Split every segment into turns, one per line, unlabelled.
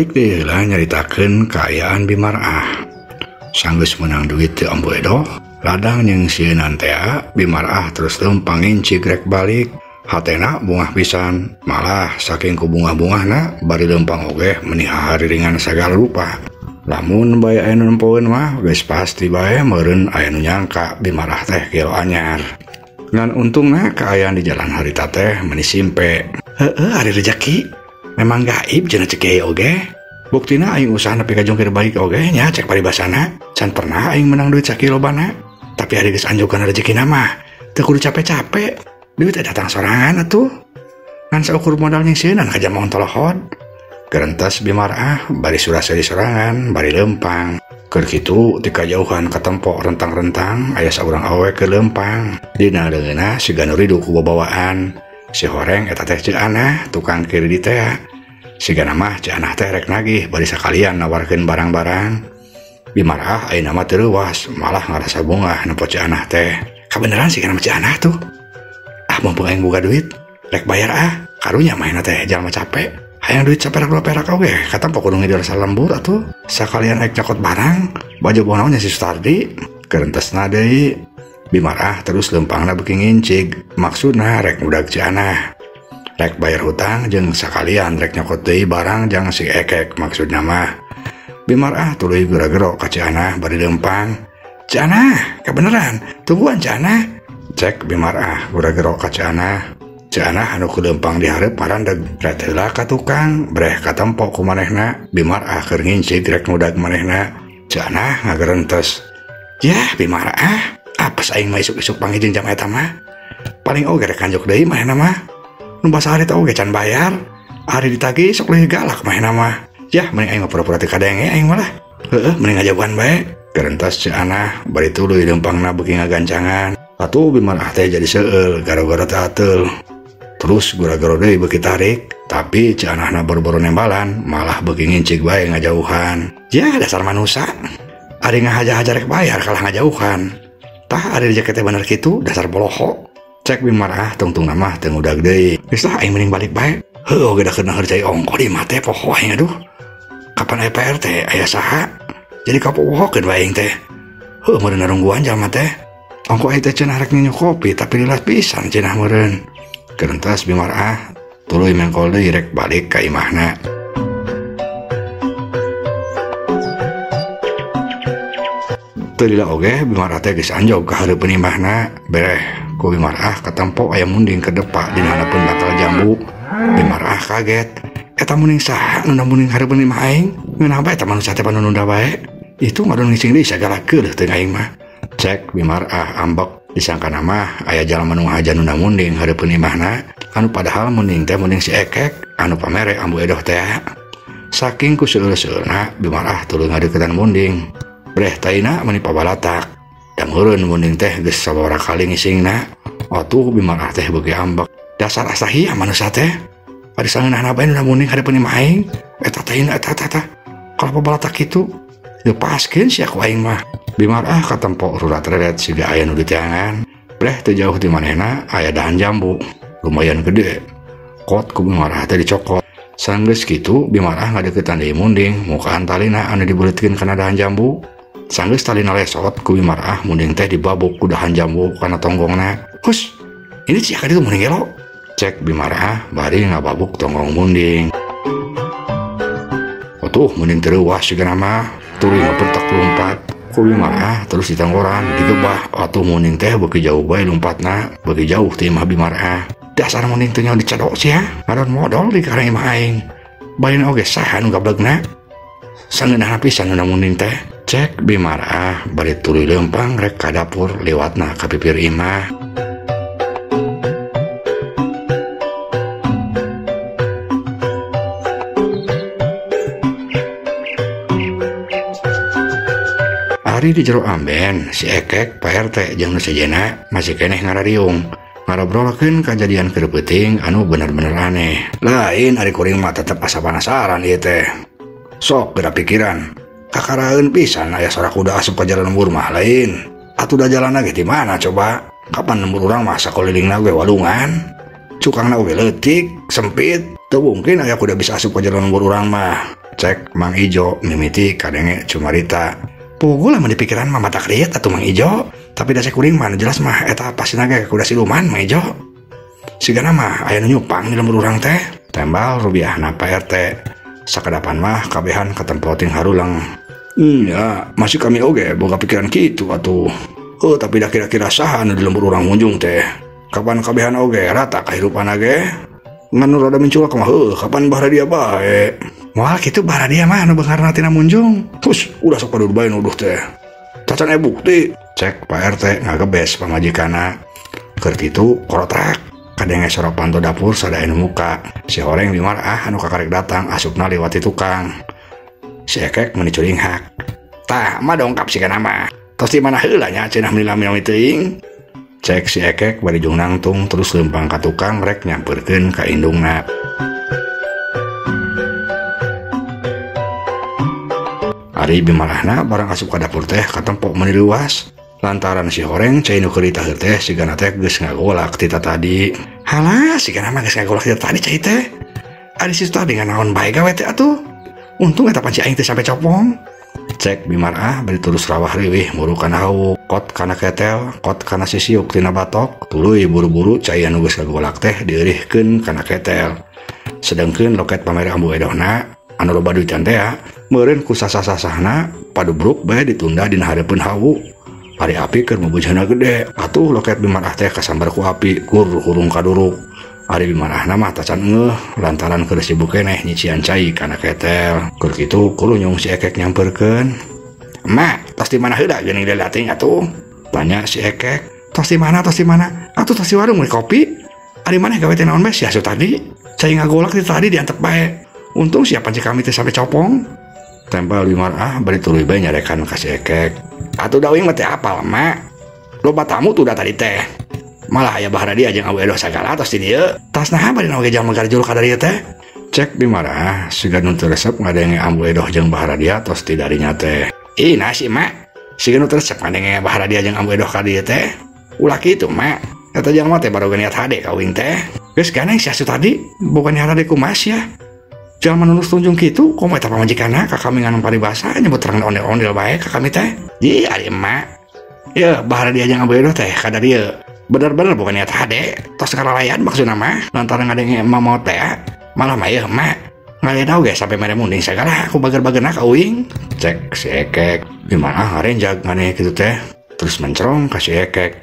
Balik deui heula nyaritakeun kaayaan Bimarah. Sanggeus meunang duit teu Ambu Edoh, ladang nyeunsieunnan tea, Bimarah terus leumpang ngincig rek balik. Hatena bungah pisan, malah saking ku bungah-bungahna bari leumpang oge meni hahariringan sagala rupa. Lamun bae aya nu nempoeun mah geus pasti bae meureun aya nu nyangka Bimarah teh kilo anyar. Ngan untungna kaayaan di jalan harita teh meni simpe. Heueuh ari rejeki memang gaib cenah cek kiai oge. Buktina aing usaha nepi ka jungkir balik oge nya cek paribasana, can pernah aing menang duit sakilobana. Tapi ari geus anjogana rejekina mah teu kudu capek-capek. Duit datang sorangan atuh. Ngan saukur modal nyingsieunan ka jamong tolohod. Gerentas Bimarah bari suraseri sorangan bari leumpang. Keur kitu ti kajauhan katempo rentang-rentang aya saurang awewe keur leumpang. Dina leungeunna siga nu ridu ku babawaan. Si horeng eta teh Ceu Anah tukang kiri di tea. Sigana mah Ceu Anah teh rek nagih bari sakalian nawarkeun barang-barang. Bimarah ayeuna mah teu reuwas malah ngarasa bungah nempo Ceu Anah teh. Kabeneran sigana mah Ceu Anah tuh. Ah mumpung aing boga duit rek bayar ah. Karunya manehna teh jalma capek. Hayang duit saperak dua perak oge katempo kudu ngider salembur atuh. Sakalian aing nyokot barang baju bonaon nya si Sutardi. Kerentesna deui Bimarah terus leumpangna beuki ngincig. Maksudna rek ngudag Ceu Anah. Rek bayar hutang jeung sakalian rek nyokot deui barang jang si Ekek maksudna mah. Bimarah tuluy gera-gero ka Ceu Anah bari leumpang. Ceu Anah, kabeneran, tungguan Ceu Anah. Cek Bimarah gera-gero ka Ceu Anah. Ceu Anah anu kuleumpang di hareup marandeg ret heula ka tukang breh katempo ku manehna. Bimarah keur ngincig rek ngudag manehna. Ceu Anah ngagerentes. Yah Bimarah, apes aing mah isuk-isuk panggih jeung jam eta mah. Paling oge rek kanjok deui manehna mah. Nu basa harita oge can bayar. Ari ditagih sok leuwih galak manehna mah. Yah mending aing mah pura-pura teu kadenge aing mah lah. Heueuh mending ngajauhan bae. Gerentas Ceu Anah bari tuluy leumpangna beuki ngagancangan. Atuh Bimarah teh jadi seueul gara-gara teh ateul. Terus gura-gero deui beuki tarik, tapi Ceu Anahna boro-boro nembalan, malah beuki ngincig bae ngajauhan. Yah dasar manusa. Ari ngahaja-haja rek bayar kalah ngajauhan. Tah ari rejeki teh bener kitu, dasar boloho. Cek Bimarah tungtungna mah teu ngudag deui. Geus lah aing mending balik bae. Heueuh oge da keur cai ongko di imah teh poho aing aduh. Kapan aya PR teh aya saha? Jadi kapohokeun bae aing teh. Heueuh meureun narungguan jalma teh. Ongko aing teh cenah rek nginyu kopi tapi leulah pisan cenah meureun. Gerentas Bimarah tuluy mengkol deui rek balik ka imahna. Teu lila oge Bimarah teh geus anjog ka hareupeun imahna. Bereh ku Bimarah katempo aya munding keur depa dina hareupeun batal jambu. Bimarah kaget. Eta munding saha nu munding hareupeun imah aing? Ngeunah bae eta manusia teh panununda bae. Itu ngadon ngising deui sagala keuleuh teu aing mah. Cek Bimarah ambek disangkana mah aya jalma nu ngahaja nunda munding hareupeun imahna anu padahal munding teh munding si Ekek anu pamere Ambu Edoh teh. Saking ku seueul-seueulna Bimarah tuluy ngadeukeutan munding. Breh taina meni pabalatak. Da meureun munding teh geus sababaraha kali ngisingna. Atuh Bimarah teh beuki ambek. Dasar asahia manusia teh. Ari sangeunahna bae nunda munding hareupeun imah aing. Eta taina eta eta. Kalau pabalatak kitu lepaskeun sia ku aing mah. Bimarah katempo rurat reret siga aya nu diteangan. Breh teu jauh ti manehna aya dahan jambu lumayan gede. Kot ku Bimarah teh dicokot. Sanggeus kitu Bimarah ngadeuketan deui munding mukaan talina anu dibeuleutkeun kana dahan jambu. Sanggeus talina lesot ku Bimarah munding teh dibabuk ku dahan jambu kana tonggongna. Hus, ini sia ka ditu munding gelo. Cek Bimarah bari ngababuk tonggong munding. Atuh munding teu reuwas sigana mah tuluy ngapentek lumpat. Ku Bimarah terus ditanggoran digebah. Atuh munding teh beuki jauh bae lumpatna, beuki jauh ti imah Bimarah. Dasar munding teh nyaho dicadok sia, ngadon modol di karang imah aing. Bain oge saha nu gablegna? Sangeunahna pisan nu munding teh. Cek Bimarah bari tuluy leumpang rek ka dapur liwatna ka pipir imah. Ari di jero amben si Ekek, Pak RT jeung nu sejenna masih keneh ngarariung. Ngarobrolkeun kajadian keur peuting anu bener-bener aneh. Lain ari kuring mah tetep asa panasaran ieu teh. Sok geura pikiran. Kakaraeun pisan aya sora kuda asup ka jalan lembur mah lain. Atuh da jalanna ge di mana coba? Kapan lembur urang mah sakulilingna ge walungan. Cukangna oge leutik, sempit. Teu mungkin aya kuda bisa asup ka jero lembur urang mah. Cek Mang Ijo mimiti kadenge cumarita. Puguh lamun dipikiran mah mata kriet atuh Mang Ijo, tapi da cek kuring mah jelas mah eta pasina ge kuda siluman Mang Ijo. Sigana mah aya nu nyupang di lembur urang teh. Tembal rubiahna Pak RT. Sakedapan mah kabehan katempoting harulang. Ya, masih kami oge boga pikiran kitu atuh. Oh, tapi dah kira-kira saha anu di lembur urang munjung teh. Kapan kabehan oge rata kahirupan ge. Ngan nu rada minculak mah heuh, kapan bahradia bae. Moal kitu bahradia mah anu beungharna tina munjung. Hus, udah sok padur bae nuduh teh. Cacan aya bukti. Cek Pak RT ngagebes pamajikanna. Keur kitu korotrak. Kadenge sora panto dapur sada anu muka. Si horeng bimarah anu kakarek datang asupna liwat di tukang. Si Ekek meuni curinghak. Tah, mah dongkap sigana mah. Tos di mana heula nya cenah meuni lami-lami teuing. Cek si Ekek bari jung nangtung terus leumpang ka tukang rek nyamperkeun ka indungna. Ari bimarahna barang asup ka dapur teh katempo meuni luas. Lantaran si horeng cai nu keur ditaheur teh sigana teh geus ngagolak ti tadi. Halah, sigana mah geus ngagolak ti tadi cai teh. Ari si tadi nganaon bae gawe teh atuh. Untung eta panci aing teh sampe copong. Cek bimarah bari terus rawah riwih muru kana hawu, kot kana ketel, kot kana sisiuk tina batok, tuluy buru-buru cai anu geus ngagolak teh dieureurkeun kana ketel. Sedengkeun loket pamere Ambu Edohna anu loba duitan teh meureun ku sasah-sasahna padubruk bae ditunda dina hareupeun hawu. Ari api keur mubujana gede, atuh loket bimarah teh kasambar ku api, gur hurung kaduruk. Ari bimarahna mah tacan ngeuh lantaran keur sibuk keneh nyician cai kana ketel. Keur kitu kurunyung si Ekek nyamperkeun. "Mak, tos di mana heula geuning lelating atuh?" Tanya si Ekek. "Tos di mana, tos di mana? Atuh tos di warung meuli kopi. Ari maneh gawe teh naon bae sia tadi? Cai ngagolak ti tadi diantep bae. Untung sia panci kami teh sampe copong." Tempel bimarah bari tuluy bae nyarekan ka si Ekek. "Atuh da uing mah teh apal, Mak. Loba tamu tuh da tadi teh. Malah aya bahradia jeung Abu Edoh sagala tos di dieu. Tas naha bari oge jang megar jul ka dieu teh?" Cek bimarah siga nu teu resep ngadenge Ambu Edoh jeung bahradia tos ti darinya teh. "Ih, nah si Mak, siga nu teu resep ngadenge bahradia jeung Ambu Edoh ka dieu teh. Ulah kitu, Mak. Eta jalma teh baroga niat hade ka uing teh. Geus ganeng sia tadi, bukan niat hade kumaha sia. Jalma nu tunjung kitu, komo eta pamajikanna ka kami ngan paribasa nyebut terang ondel-ondel bae ka kami teh. Ji, ari emak. Yeuh, bahradia jeung Ambu Edoh teh ka dieu. Bener-bener bukan niat hade, tos ngaralayan maksudna mah lantaran ngadenge emak maot teh. Malah mah yeuh emak ngadenge oge sampe mere munding sagala aku bager-bagerna ka uing." Cek si Ekek. Bimarah ngarenjag ngadenge kitu teh. Terus mencerong ka si Ekek.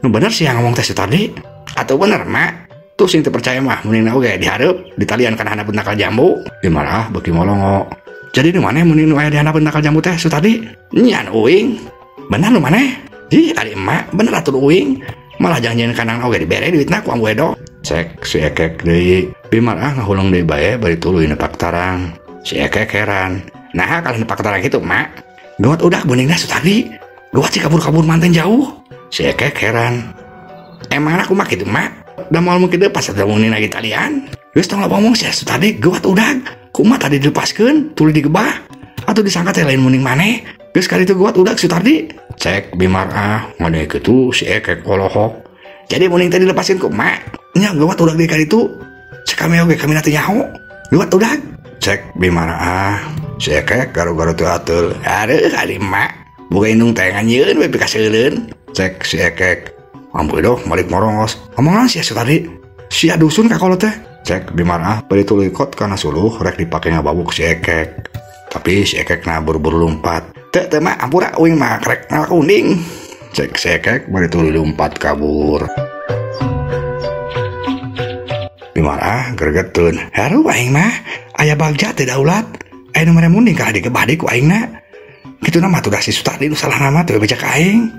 "Nu bener sih yang ngomong teh si tadi." "Atuh bener, Mak. Tuh sing teu percaya mah mundingna oge dihareup ditalian kana handapeun nakal jambu." Bimarah beuki molongo. "Jadi nu maneh munding nu aya di handapeun nakal jambu teh su tadi?" "Nyan uing." "Bener nu maneh?" "Ih, ari emak bener atuh uing. Malah jangan-jangan kanang oge dibere duitna ku Ambu Edoh." Cek si Ekek deui. Bimarah ngahuleng deui bae bari tuluy nepak tarang. Si Ekek heran. "Nah, kalau nepak tarang kitu, Mak. Gawat udah beuningna su tadi. Gawat si kabur-kabur manten jauh." Si Ekek heran. "Emang aku mah kitu, Mak. Da moal mungkin deui pas ada munding lagi talian. Geus tong loba ngomong sia su tadi gawat udah. Kumaha tadi dilepaskeun tuluy digebah atuh disangka teh lain munding maneh. Geus kali itu gawat udah su tadi." Cek bimarah ngadenge kitu si Ekek olohok. "Jadi munding teh dilepaskeun ku Mak. Nya gawat udah deui kali itu. Cek kami oge kami teh nyaho. Gawat udah." Cek bimarah. Si Ekek garu-garu teu ateul. "Aduh kali Mak, boga indung teh nganyieun we pikaseuleun." Cek si Ekek. Ambu Edoh balik morongos. "Omongan sia tadi. Sia dusun ka kolot teh." Cek bimarah bari tuluy kot kana suluh rek dipake ngababuk si Ekek. Tapi si Ekek na buru-buru lumpat. "Teu teu Mak, ampura uing mah rek ngalakunding." Cek si Ekek bari tuluy lumpat kabur. Bimarah gregeteun. "Haru aing mah aya bagja teh daulat. Aya nu mere munding kalah digebah deui ku aingna. Kituna mah tuh da si Sutadi nu salah nama teu beja ka aing."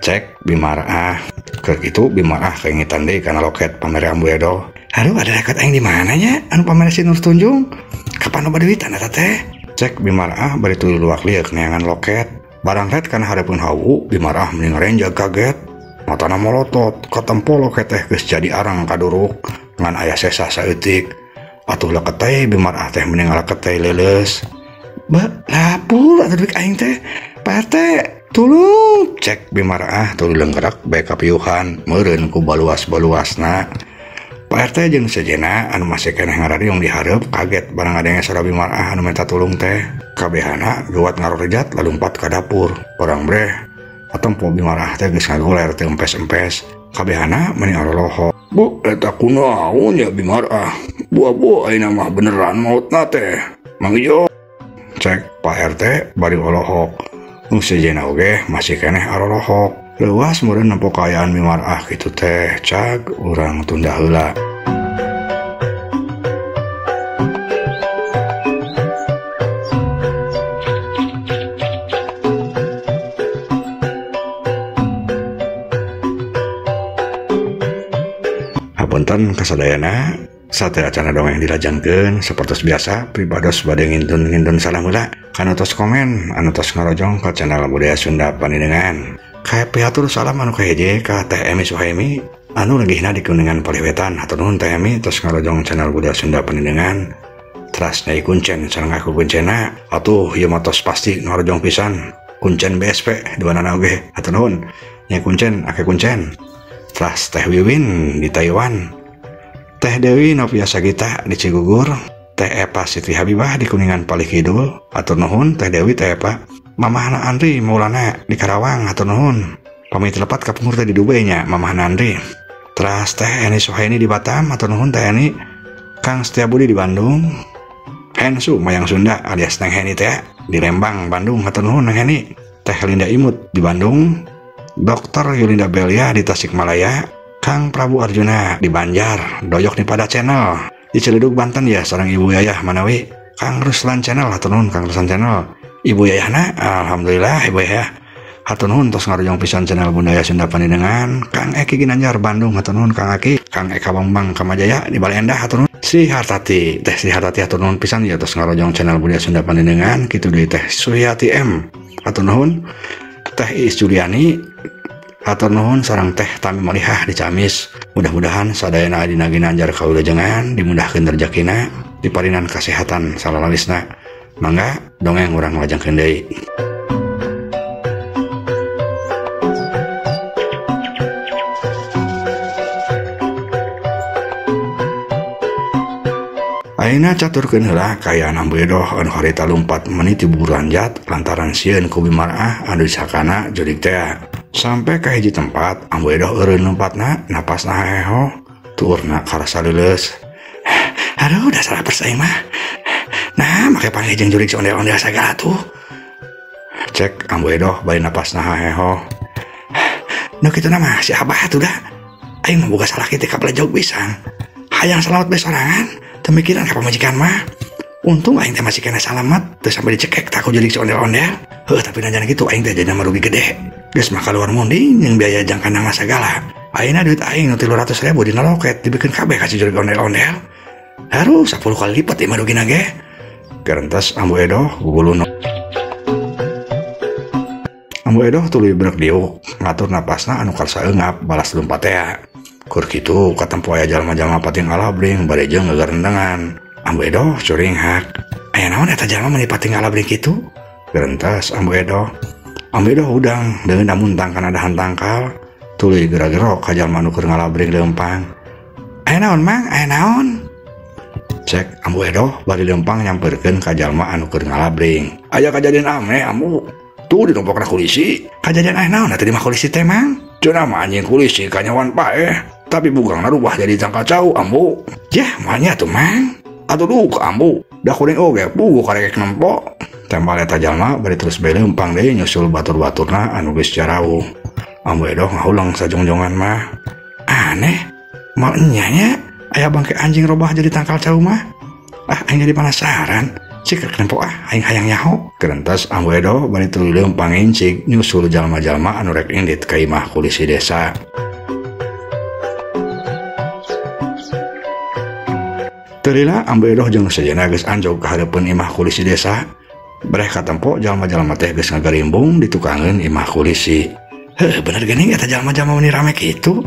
Cek bimarah. Keur kitu bimarah kaingitan deui kana loket pamere Ambu Edoh. "Haru ada loket aing di mana nya anu pamere si Nur Tunjung? Kapan loba duitan eta teh?" Cek bimarah bari tuluy luak lieuk neangan loket. Barang ret kana hareupeun hawu, bimarah meni ngarenjag kaget. Matana molotot, katempo loket teh geus jadi arang kaduruk ngan aya sesa saeutik. Atuh leket teh bimarah teh meni ngaleket teh leuleus. "Be, lapur atuh duit aing teh. Pak RT, tulung." Cek bimarah tuluy lenggerak bae kapiuhan meureun ku baluas-baluasna. Pak RT jeung sejena anu masih keneh ngarariung di hareup kaget barang ngadenge sora Bimarah anu minta tulung teh. Kabehana geuwat ngarorejat lalumpat ka dapur. Orang breh atempo Bimarah teh geus ngagoler teu empes-empes. Kabehana meuni aroloho. Bu, eta kunaon ya Bimarah? Buah-buah ayeuna mah beneran mautna teh. Mang Ijo. Cek Pak RT bari olohok. Nu sejena oge masih keneh arolohok. Leuwas meureun nempo kaayaan Bimarah kitu teh, cag urang tunda heula. Hapunten kasadayana, sateuacana dongeng dilajengkeun sapertos biasa pribados bade ngintun-ngintun salam heula kana tos komen anu tos ngarojong ka channel Budaya Sunda Pangidengan. Kapihatur salam anu kaheje ka Teh Emi Suhaimi anu lenggihna di Kuningan Paliwetan. Hatur nuhun Teh Emi tos ngarojong channel Budaya Sunda Pangidengan. Teras Nyai Kuncen sareng aku kuncena atuh ieu mah tos pasti ngarojong pisan. Kuncen BSP dua nana oge. Hatur nuhun Nyai Kuncen ake kuncen. Teras Teh Wiwin di Taiwan, Teh Dewi Novia Sagita di Cigugur, Teh Epa Siti Habibah di Kuningan Palih Kidul. Hatur nuhun Teh Dewi Teh Epa. Mamahna Andri Maulana di Karawang, hatur nuhun. Pamit lepat kapungkur teh di Dubai nya Mamahna Andri. Teras Teh Eni Suhaini di Batam, hatur nuhun Teh Eni. Kang Setiabudi di Bandung, Hensu Mayang Sunda alias Neng Heni teh di Lembang, Bandung, hatur nuhun Neng Heni. Teh Linda Imut di Bandung, Dr. Yulinda Belia di Tasikmalaya, Kang Prabu Arjuna di Banjar, Doyok nih pada channel di Ciledug Banten ya sareng Ibu Yayah Manawi, Kang Ruslan channel, hatur nuhun Kang Ruslan channel. Ibu Yayahna, alhamdulillah Ibu Yayah. Hatur nuhun tos ngarojong pisan channel Budaya Sunda Pangidengan. Kang Eki Ginanjar Bandung, hatur nuhun Kang Eki. Kang Eka Bambang Kamajaya di Bale Endah, hatur nuhun. Sri Hartati, Teh Sri Hartati hatur nuhun pisan ya tos ngarojong channel Budaya Sunda Pangidengan. Kitu deui Teh Suryati M, hatur nuhun. Teh Iis Juliani, hatur nuhun sareng Teh Tami Malihah di Ciamis. Mudah-mudahan sadayana dina ginanjar kawilujengan, dimudahkeun rezekina, diparinan kasehatan salalalisna. Mangga dongeng urang lajengkeun deui. Ayeuna caturkeun heula kaayaan Ambu Edoh anu harita lumpat meniti buranjat lantaran sieun ku Bimarah anu disakana jurig teh. Sampai ka hiji tempat Ambu Edoh eureun lumpatna, napasna haeho, tuurna karasa leuleus. Aduh, dasar apes aing mah. Nah, make panggih jeung jurig si ondel-ondel sagala tuh. Cek Ambu Edoh bari napasna haeho. Nu kitu na mah si Abah atuh da. Aing mah boga salaki teh kablejog pisan. Hayang salamet bae sorangan, teu mikiran ka pamajikan mah. Untung aing teh masih kena salamet, teu sampai dicekek tak ku jurig si ondel-ondel. Heuh, tapi najan kitu aing teh jadi rugi gede. Geus mah kaluar munding jeung biaya jang kandang sagala. Ayeuna duit aing nu 300.000 dina loket dibikeun kabeh ka si jurig ondel-ondel. Harus 10 kali lipat ieu mah rugina ge. Gerentas Ambu Edoh guguluna. Ambu Edoh tuluy brek diuk, ngatur napasna anu karsa eungap balas lumpat tea. Kur kitu katempo aya jalma-jalma pating alabring bari jeung gegerendengan. Ambu Edoh curinghak. Aya naon eta jalma meuni pating alabring kitu? Gerentas Ambu Edoh. Ambu Edoh hudang deungeun muntang kana dahan tangkal, tuluy gera-gero ka jalma nu keur ngalabring leumpang. Aya naon Mang? Aya naon? Cek Ambu Edoh bari leumpang nyamperkeun ka jalma anu keur ngalabring. Aya kajadian aneh Ambu. Tuh dinompokna kulisi. Kajadian aya naon atuh di mah kulisi teh Mang? Cenah mah anjing kulisi kanyawan paeh, tapi bugangna rubah jadi tangkal cau Ambu. Yah, moalnya atuh Mang. Atuh duka Ambu. Da kuring oge puguh karekek nempo. Tembal eta jalma bari terus bae leumpang deui nyusul batur-baturna anu geus jarauh. Ambu Edoh ngahuleng sajongjongan mah. Aneh, moal enya nya. Aya bangke anjing robah jadi tangkal cau mah. Ah, aing jadi penasaran. Cik rek nempo ah, aing hayang nyaho. Gerentas Ambu Edoh bari tuluy leumpang incik nyusul jalma-jalma anu rek indit ka imah kulisi desa. Teu lila Ambu Edoh jeung sejenna geus anjog ka hareupeun imah kulisi desa. Breh katempo jalma-jalma teh geus ngagarimbung di tukangeun imah kulisi. Heuh, bener geuning eta jalma-jalma meuni rame kitu.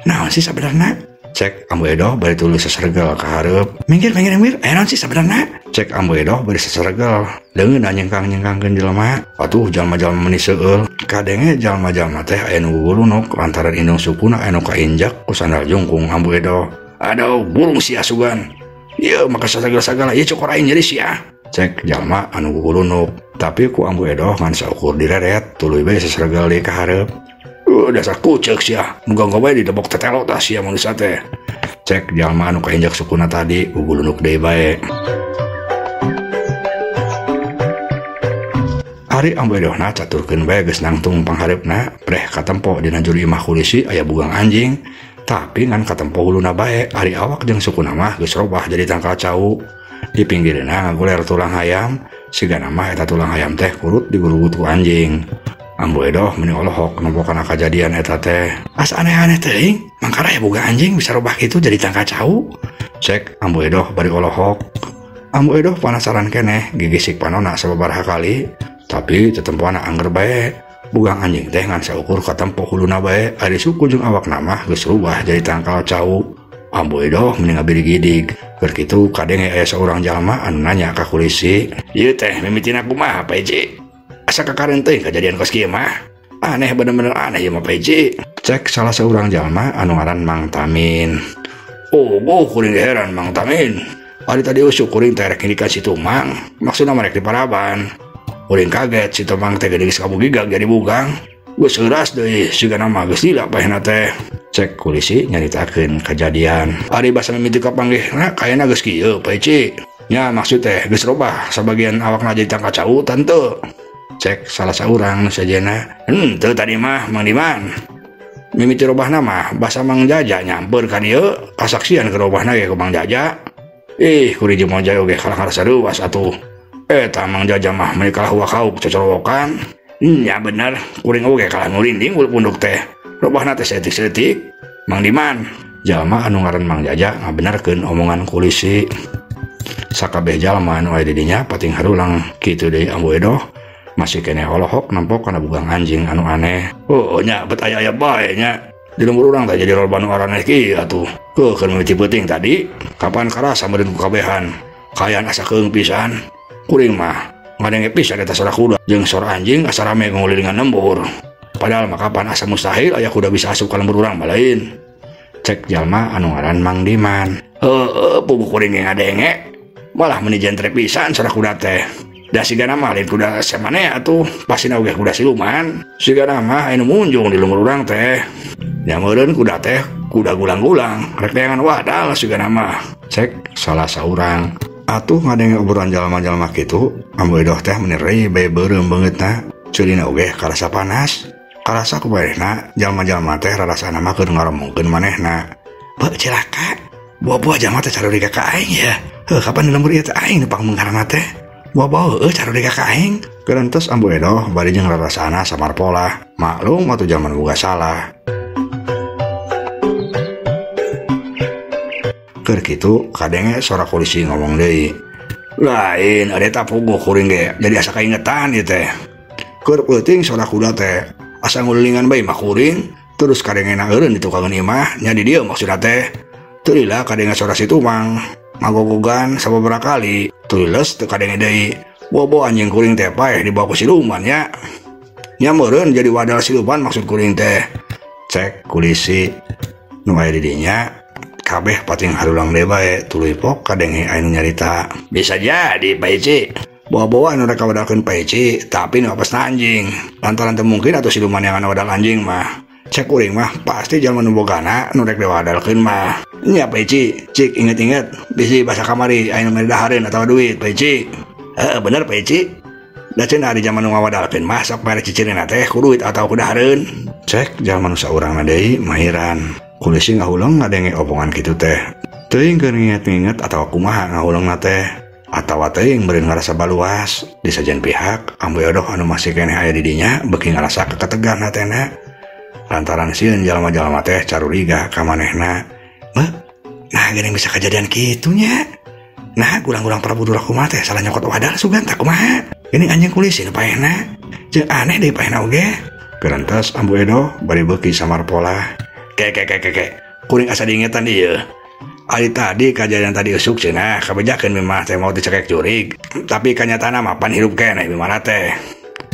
Naon sih sabenerna? Cek Ambu Edoh bari tuluy sesergel ka hareup. Minggir minggir minggir, aya naon sih sabenerna? Cek Ambu Edoh bari sesergel. Deungeun nyengkang-nyengkangkeun jelema. Atuh jalma-jalma meuni seueul. Kadenge jalma-jalma teh aya nu gugulunuk lantaran indung sukuna anu kainjak ku sandal jungkung Ambu Edoh. Aduh burung sia sugan. Ieu maka sagala-sagala ieu cokor aing jadi sia. Cek jalma anu gugulunuk tapi ku Ambu Edoh ngan saukur direret tuluy bae sasregal deui ka hareup. Dasar kucek sia, muga-muga bae didebok tetelo tah sia manusia teh. Cek jalma anu kainjak sukuna tadi gugulunuk deui bae. Ari Ambu Edohna caturkeun bae geus nangtung panghareupna preh katempo dina juru imah kulisi aya bugang anjing tapi ngan katempo huluna bae ari awak jeung sukuna mah geus robah jadi tangkal cau. Di pinggirna ngaguler tulang hayam sigana mah eta tulang hayam teh kurut digurugut ku anjing. Ambu Edoh meni olohok nempo kana kajadian eta teh. Asa aneh-aneh teuing mangkara aya boga anjing bisa robah kitu jadi tangkal cau. Cek Ambu Edoh bari olohok. Ambu Edoh panasaran keneh gigisik panona sababaraha kali tapi tetempoana angger bae. Bugang anjing teh ngan saukur katempo huluna bae ari suku jeung awakna mah geus rubah jadi tangkal cau. Ambu Edoh meni ngabirigidig. Keur kitu kadenge aya saurang jalma anu nanya ka kulisi, "Ieu teh mimitina kumaha Pak Eci? Asa kakaren teuing kajadian kos kieu mah? Aneh bener-bener aneh ieu mah Pak Eci." Cek salah saurang jalma anu ngaran Mang Tamin. "Oh, kuring heran Mang Tamin. Ari tadi usuk kuring teh rek ngidikan si Tumang, maksudna mah rek diparaban. Kuring kaget si Tumang teh geus kabugigag jadi bugang. Geus heuras deui sigana mah geus lila paehna teh." Cek kulisi nyaritakeun kajadian. Ari basa mimiti kapanggihna kayana geus kieu Pak Eci. Nya maksud teh geus robah sabagian awakna jadi tangkal cau tante. Cek salah saurang nu sejenna. Henteu tadi mah Mang Diman. Mimiti robahna mah basa Mang Jaja nyamper ka dieu kasaksian ke robahna ge ku Mang Jaja. Ih kuring jeung Mang Jaja oge kalah ngarasa reuas atuh. Eta Mang Jaja mah meuni kalah wakauk cocorowokan. Nya bener kuring oge kalah ngurinding bulu punduk teh. Robahna teh saeutik-saeutik. Mang Diman jalma anu ngaran Mang Jaja ngabenerkeun omongan kulisi. Sakabeh jalma anu aya di dinya pating harulang kitu deui Ambu Edoh masih keneh olohok nempo kana bugang anjing anu aneh. Oh nya bet aya-aya bae nya di lembur urang teh jadi loba nu araneh kieu atuh. Keuh keur mimiti peuting tadi kapan karasa meureun ku kabehan kaayaan asa keung pisan. Kuring mah ngadenge pisan eta sora kuda jeung sora anjing asa rame ngulilingan lembur. Padahal mah kapan asa mustahil aya kuda bisa asup ka lembur urang mah lain. Cek jalma anu ngaran Mang Diman. Heueuh puguh kuring ge ngadenge malah meuni jentre pisan sora kuda teh. Da sigana mah lain kuda samanea atuh pasina oge kuda siluman. Sigana mah anu munjung di lembur urang teh. Nya meureun kuda teh kuda gulang-gulang rek neangan wadal sigana mah. Cek salah saurang. Atuh ngadenge obrolan jalma-jalma kitu Ambu Edoh teh meuni rei bae beureum beungeutna. Ceulina oge karasa panas. Karasa ku baehna jalma-jalma teh rarasana mah keur ngaromongkeun manehna. Beuh cilaka. Buah-buah jalma teh caruriga ka aing ya. Heuh kapan di lembur ieu teh aing nu pangbeungharna teh. Buah-buah heueuh caruriga ka aing. Kerentos Ambu Edoh bari jeung rarasana samarpolah. Maklum atuh jalma nu boga salah. Keur kitu kadenge sora polisi ngomong deui. Lain ada eta puguh kuring ge jadi asa kaingetan ieu teh. Keur peuting sora kuda teh asa ngulilingan bae mah kuring terus kadengena eureun di tukangan imah nya di dieu maksudna teh. Teu lila kadenge sora si Tumang magogogan sababaraha kali tuluy leus teu kadenge deui. Bobo anjing kuring teh paeh dibawa ku siluman nya. Nya meureun jadi wadal siluman maksud kuring teh. Cek kulisi nu aya di dinya kabeh pating harulang deui bae tuluy pok kadenge aya nu nyarita. Bisa jadi Pak Eci. Bawa-bawa anu rek kawadalkeun Pak Eci tapi nu apesna anjing. Lantaran teu mungkin atuh siluman yang anu wadal anjing mah. Cek kuring mah pasti jalma nu bogana nu rek diwadalkeun mah. Nya Pak Eci, cik inget-inget bisi basa kamari aya nu mere dahareun atawa duit Pak Eci. Heeh bener Pak Eci. Da cenah di jaman nu ngawadalkeun mah sok mere cicirina teh ku duit atawa ku dahareun. Cek jalma nu saurangna deui mahiran. Kulisi ngahuleng ngadenge omongan kitu teh. Teuing keur nginget-nginget atawa kumaha ngahulengna teh. Atawa teuing meureun ngarasa baluas. Di sajen pihak Ambu Edoh anu masih keneh aya di dinya beuki ngarasa keketegan hatena. Lantaran sieun jalma-jalma teh caruriga ka manehna. Beuh, nah geuning bisa kejadian kitu nya. Nah gulang-gulang Prabu Dura kumaha teh salah nyokot wadal sugan tah kumaha. Geuning anjing kulisi nu paehna. Jeung aneh deui paehna oge. Gerentas Ambu Edoh bari beuki samarpolah. Ke ke ke ke ke. Kuring asa diingetan ieu. Ari tadi kajadian tadi usuk cenah kabejakeun mimah teh mau dicekek jurig. Tapi kanyataana mah pan hirup keneh mimah teh.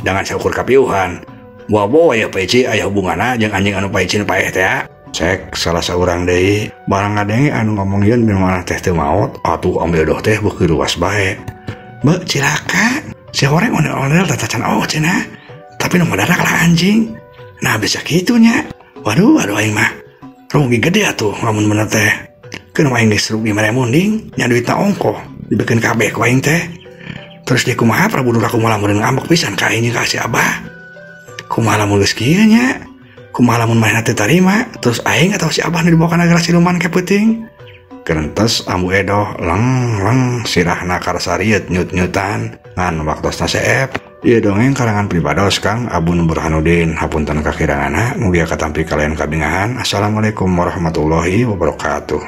Jangan saukur kapiuhan. Boa-boa ya Pak Eci aya hubunganna jeung anjing anu Pak Eci nu paeh teh. Cek salah saurang deui barang ngadenge anu ngomong yeun Bimarah teh teu maot atuh Ambu Edoh teh beuki luas bae. Beuh cilaka si horeng ondel-ondel teh tacan oh cenah. Tapi nu ngadadak lah anjing. Nah bisa kitu nya. Waduh aduh aing mah rugi gede atuh lamun bener teh. Keun aing geus rugi mere munding nya duitna ongkoh dibekeun kabeh ku aing teh. Terus di kumaha Prabu Dura kumaha lamun ngambek pisan ka aing ka si Abah. Kumaha lamun geus kieu nya? Kumaha lamun manehna teu tarima? Terus aing atau si Abah nu dibawa kana siluman ke peuting. Kerentes Ambu Edoh leng leng sirahna karsariet nyut-nyutan ngan waktosna seep. Ieu dongeng karangan pribados Kang Abun Burhanuddin. Hapunten kakiranganna mugia katampi kalian kabingahan. Assalamualaikum warahmatullahi wabarakatuh.